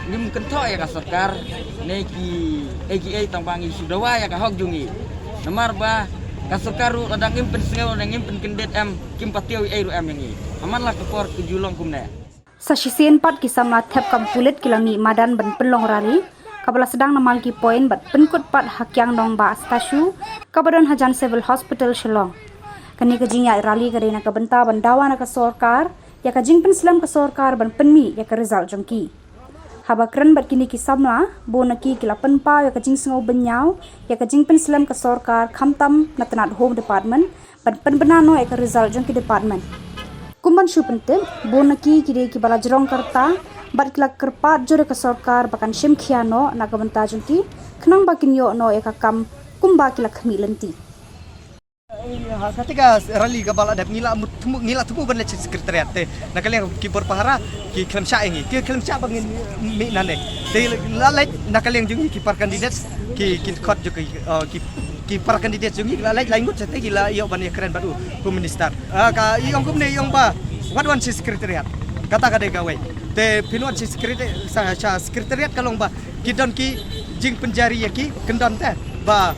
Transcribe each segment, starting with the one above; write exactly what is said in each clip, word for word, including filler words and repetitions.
Ngim kynthoh ïa ka sorkar ne ki A G A tang ba ngi shu dawa ïa ka hok jong ngi. Namar ba ka sorkar ruh lada ngim pynsngew ne ngim pynkyndit em, kim patiew ei ruh em ïa ngi. Haman la ka por ka ju long kumne. Sa shisien pat ki samla thep kam pulit ki la mih madan ban pynlong rally kaba la sdang na Malki Point bad pynkut pat ha Kiang Nongbah Statue kaba don hajan Civil Hospital Shillong. Kane ka jingïaid rally ka dei na ka bynta ban dawa na ka sorkar ïa ka jingpynslem ka sorkar ban pynmih ïa ka result jong ki. Haba kren bad kine ki samla, bun na ki ki la pynpaw ïa ka jingsngew bynñiaw ïa ka jingpynslem ka sorkar khamtam na tnat Home Department ban pynbna noh ïa ka result jong ki department. Kum ban shu pyntip, bun na ki ki dei kiba la jrong ka rta bad ki la kyrpad jur ïa ka sorkar ba kan shim khia noh na ka bynta jong ki khnang ba kin ïoh noh ïa ka kam kumba ki la khmih lynti. Ha kata ka rally kaba la dep ngi la mut thmu, ngi la thmu ban leit sha secretariat te na ka liang ki bor pahara ki khlem shah ïa ngi, ki khlem shah ba ngin mih nangne. Te la leit na ka liang jong ngi ki para candidate ki, ki khot jong ki, uh, ki, ki para candidate jong ngi la leit lai ngut sha te ki la ïoh ban ïakren bad u Home Minister. Ah, ka i ong kumne, i ong ba wat wan sha secretariat. Kata ka dei kawei. Te phin wan sha secretariat, sha, sha secretariat ka long ba ki don ki jingpynjari ïa ki kyndon te ba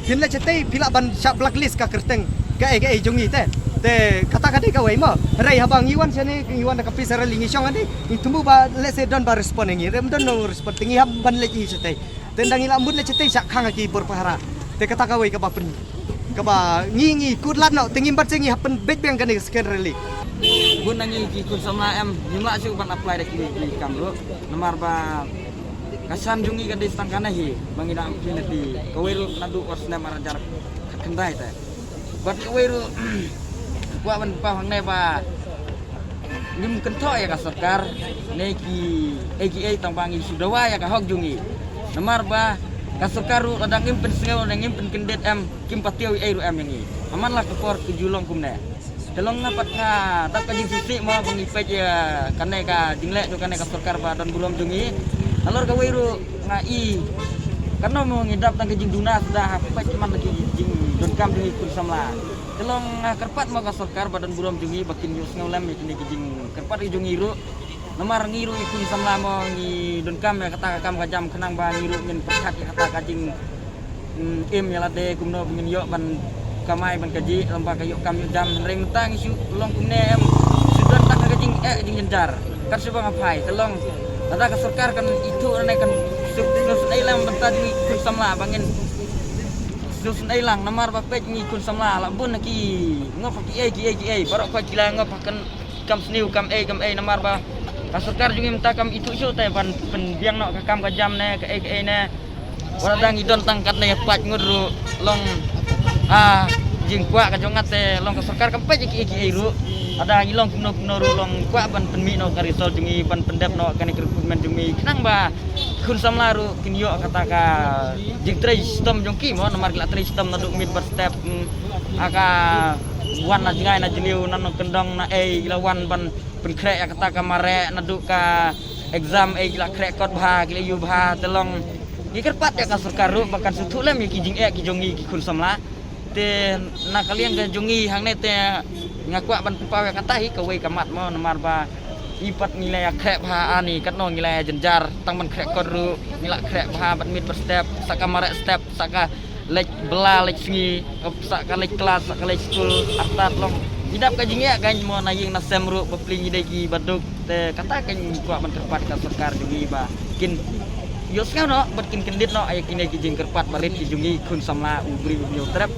phin leit shatei phi lah ban shah blacklist ka kyrteng kaei kaei jong ngi te. Te kata ka dei kawei mo. Hynrei haba ngi wan shane, ngi wan da ka peace rally, ngi shong hangne, ngi thmu ba lehse don ba respond ïa ngi, ym don no respond, te ngi hap ban leit hi shatei. Te ynda ngi lah mut leit shatei shah khang ha ki bor pahara. Te kata kawei kaba pyn, kaba ngi, ngi kut lad noh, te ngim pat sngewbha ban pynbeit biang kane ka second rally. Bun na ngi ki khun samla em, ngim lah shuh ban apply da kine ki kam ruh. Namar ba ka shan jong ngi ka dei tang kane hi ba ngi dang pynleit. Kawei ruh naduh u snem ar hajar khatkhyndai te. Bad kawei ruh kwah ban pynpaw hangne ba ngim kynthoh ïa ka sorkar ne ki A G A tang ba ngi shu dawa ïa ka hok jong ngi. Namar ba ka sorkar ruh lada ngim pynsngew ne ngim pynkyndit em, kim patiew ei ruh em ïa ngi. Haman la ka por ka ju long kumne. Te long nga pat nga dap ka jingsngewsih mo ba ngi peit ïa kane ka jingleh jong kane ka sorkar ba don burom jong ngi. Halor kawei ruh nga i, kano mo ngi dap tang ka jingduna suda ha peit man la ki jingdonkam jong ngi khun samla. Te long nga kyrpad mo ka sorkar ba don burom jong ngi ba kin ïohsngew lem ïa kine ki jingkyrpad ki jong ngi ruh. Namar ngi ruh i khun samla mo ngi donkam ïa kata ka kam ka jam khnang ba ngi ruh ngin pyrkhat ïa kata ka jing, mm, im ïa lade kumno ba ngin ïoh ban kamai ban kajih lem bad ka ïoh kam ïoh jam. Hynrei mynta ngi shu long kumne em, shu don tang ka jingeh jingjynjar. Kat shu ba nga phai te long lada ka sorkar kan ithuh ne kan shu, shu, shu, ei lem bynta jong i khun samla ba ngin shu, shu, ei lang. Namar ba peit ngi khun samla la bun ki ngop ha kiei kiei kiei, baroh khoit ki la ngop ha kan kam sniew kam ei kam ei, namar ba ka sorkar jong ngi mynta kam ithuh shuh te ban pynbiang noh ka kam ka jam ne kaei kaei ne. Wat la dang i don tang katne pat ngut ruh long, ah, jingkwah ka jong nga te long ka sorkar kam peit ïa kiei kiei ruh. Lada ngi long kumno kumno ruh long kwah ban pynmih noh ka result jong ngi, ban pyndep noh kane ka recruitment jong ngi khnang ba khun samla ruh kin ïoh kata ka jingtrei shitom jong ki mo, namar ki la trei shitom naduh miet bad step, mm, ha ka wan na jngai na jylliew, na nongkyndong na ei, ki la wan ban pynkhreh ïa kata ka mareh naduh ka exam ei, ki la khreh kot bha, ki la ïoh bha. Te long ngi kyrpad ïa ka sorkar ruh ba kan sngewthuh lem ïa ki jingeh ki jong ngi ki khun samla. Te na ka liang ka jong ngi hangne te nga kwah ban pynpaw ïa kata hi kawei ka mat mo, namar ba i pat ngi la ïa khreh bha ani, katno ngi la ïa jynjar tang ban khreh kot ruh ngi la khreh bha bad miet bad step, sa ka mareh step, sa ka leit bylla leit sngi, sa ka leit klas, sa ka leit skul, artat long. Ngi dap ka jingeh kan mo na ïing na sem ruh bapli ngi dei kiba duk. Te kata kan kwah ban kyrpad ka sorkar jong ngi ba kin ïohsngew noh bad kin kyndit noh ïa kine ki jingkyrpad barit ki jong ngi khun samla u briew u hynñiew trep.